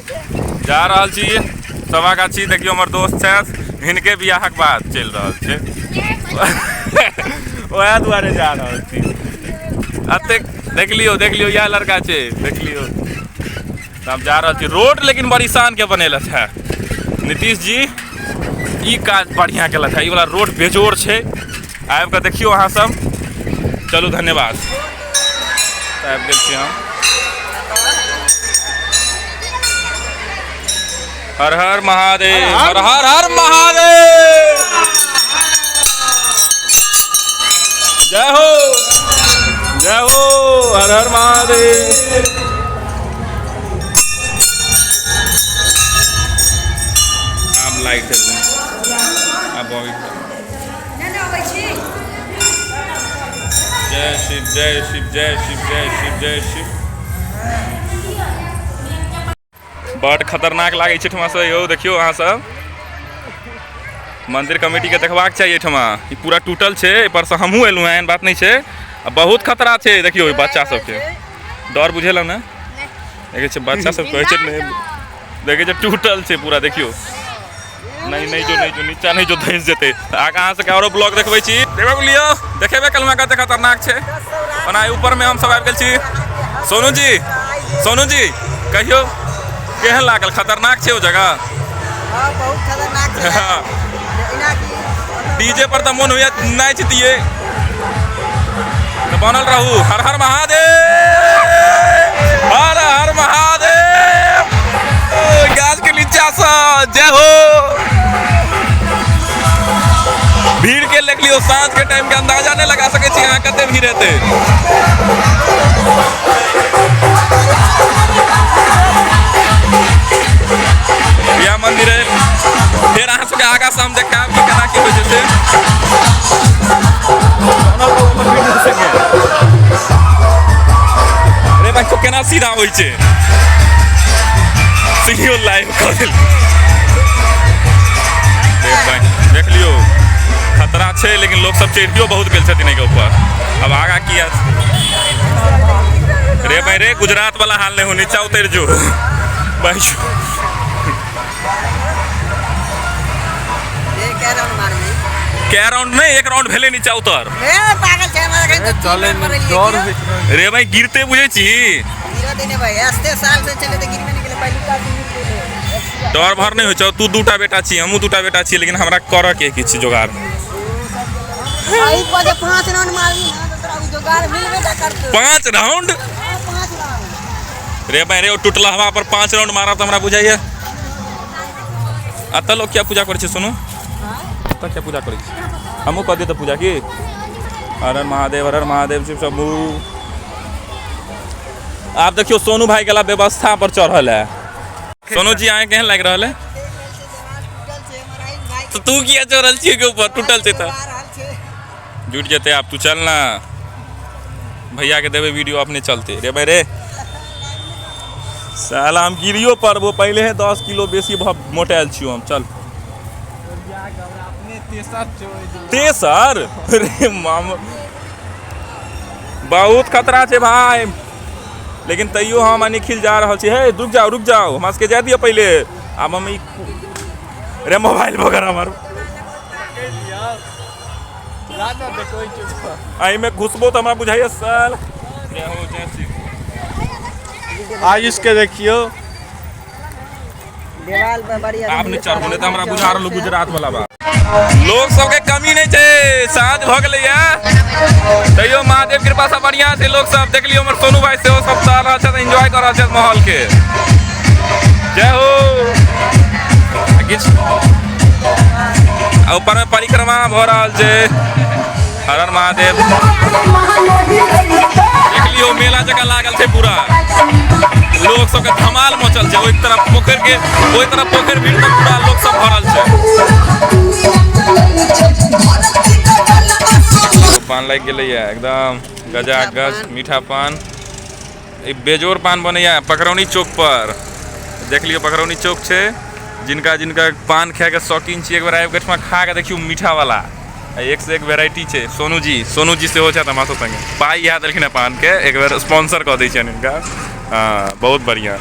जा रहल छी सभागाछी। देखियौ हमर दोस्त छथि, हिनके बियाहक बात चलि रहल छै, वएह दुआरे जा रहल छी। एतेक देख लियौ, देख लियौ, इएह लड़का छै, देख लियौ। तऽ हम जा रहल छी। रोड लेकिन बड़ी शान के बनेलक है नीतीश जी, ई काज बढ़िआँ केलक है। ई वाला रोड बेजोड़ छै, आबि कऽ देखियौ अहाँ सब। चलू धन्यवाद। आबि गेल छी हम। हर हर महादेव, हर हर हर महादेव, जय हो, जय हो, हर हर महादेव। आब लाइट एलै, आब अबै। जय शिव, जय शिव, जय शिव, जय शिव, जय शिव। बड खतरनाक लागै छै एहिठमा से यौ। देखियौ अहाँ सब, मंदिर कमेटी के देखबाक चाही। एहिठमा ई पूरा टूटल छै, एहि पर से हमहूँ एलहुँ एहन बात नहि छै, आ बहुत खतरा छै। देखियौ ई बच्चा सबके डर बुझेलहुँ ने, देखै छै बच्चा सब कहै छै नहि, देखै छै टूटल छै पूरा। देखियौ, नहि नहि जो, नहि जो नीचा, नहि जो, धंसि जेतै। आगाँ अहाँ सबके आरो ब्लॉग देखबै छी। देखो लियौ, देखेबे कलमा कते खतरनाक छै। ओना ऊपर में हम सब आबि गेल छी। सोनू जी, सोनू जी, कहियौ केहन लागल? खतरनाक छै ओ जगह? हाँ, बहुत खतरनाक छै। एना कि डीजे पर तऽ मोन होइया नाचि दिए। तऽ बनल रहू। हर हर महादेव, हर हर महादेव। गाछ के नीचा से जय हो। भीड़ के देख लियौ, साँझ के टाइम के अंदाजा नहीं लगा सकै छी अहाँ कते भीड़ हेतै। यह मंदिर है। फेर अहाँ सबके आगा से हम देखायब कि केना की होइ छै से। रे भाई, केना सीधा होइ छै? सीढ़ियो लाइव कऽ देल। देख लियौ, खतरा छै, लेकिन लोक सब चढ़ियो बहुत गेल छथिन एहिके ऊपर। अब आगा किया रे भाई? रे गुजरात वाला हाल नहीं हो, नीचा उतर जो भाई। कै राउंड मारबी? कै राउंड नहीं, एक राउंड भेले, नीचा उतर। ए पागल छै, हमरा कहीं तो चले में डर होइत रहे। रे भाई, गिरते बुझे छी। गिरा देने भाई, आस्ते साल से चले तऽ गिरबे नहीं गेलै, पहिलुका से गिर गेलै। डर भर नहीं होइ छौ? तू दूटा बेटा छी, हमहूँ दूटा बेटा छी, लेकिन हमरा करऽ के किछु जोगाड़। एहि पर जे 5 राउंड मारबी ना तऽ तोरा उ जोगाड़ मिलबे टा करतौ। 5 राउंड? हाँ, 5 राउंड। रे भाई रे, ओ टूटलहवा पर 5 राउंड मारब तऽ हमरा बुझाइया। एतऽ लोक किया पूजा करै छै सुनू? एतऽ किया पूजा करै छै? हमहूँ कऽ दियै तऽ पूजा की? हर हर महादेव, हर हर महादेव, शिव शंभू। आब देखियौ सोनू भाई गेला व्यवस्था पर चढ़ल है। सोनू जी, अहाँ केहन लागि रहल है? तऽ तू किया चढ़ल छियै के ऊपर? टूटल छै तऽ जुटि जेतै। आब तू चल ना, भैया के देबै वीडियो, अपने चलते। रे भाई रे, साला हम गिरियो पड़बो, पहले है 10 किलो बेसी भ मोटायल छियो हम। चल तेसर रे माम, बहुत खतरा छै भाई, लेकिन तैयो हम आ निखिल जा रहल छी। हे रुक जाओ, रुक जाओ, हमरा सबके जाय दिअ पहिले। आब हम ई रे मोबाइल वगैरह हमर एहिमे घुसबो तऽ हमरा बुझाइया साल। जय हो, जय श्री। आयुष के देखियौ। देवाल पर बढ़िया। आब नहि चढ़बो, नहि तऽ हमरा बुझा रहल गुजरात वाला बात। लोक सबके कमी नहि छै। साँझ भऽ गेलैया, तैयो महादेव कृपा से बढ़िया छै लोक सब। देख लियौ, हमर सोनू भाई सेहो सब चल रहल छथि, एंजॉय कऽ रहल छथि माहौल के। जय हो। आ किछु आ ऊपर में परिक्रमा भऽ रहल छै। हर हर महादेव। देख लियौ, मेला जकाँ लागल छै पूरा, लोक सबके धमाल मचल छै। ओहि तरफ पोखरि के ओहि तरफ पोखरि भीड़ तक पूरा लोक सब भरल छै। पान लागि गेलैया एकदम गजा गज मीठा पान। ई बेजोड़ पान बनैया पकरौनी चौक पर। देख लियौ, पकरौनी चौक छै। जिनका जिनका पान खायके शौकीन छी, एक बेर आबि कऽ एहिठमा खा कऽ देखियौ मीठा वाला, आ एक से एक वेराइटी छै। सोनू जी, सोनू जी सेहो छथि हमरा सब संगे। पाइ इएह देलखिन हँ पानके, एक बेर स्पॉन्सर कऽ दै छियनि हिनका। हँ, बहुत बढ़िआँ।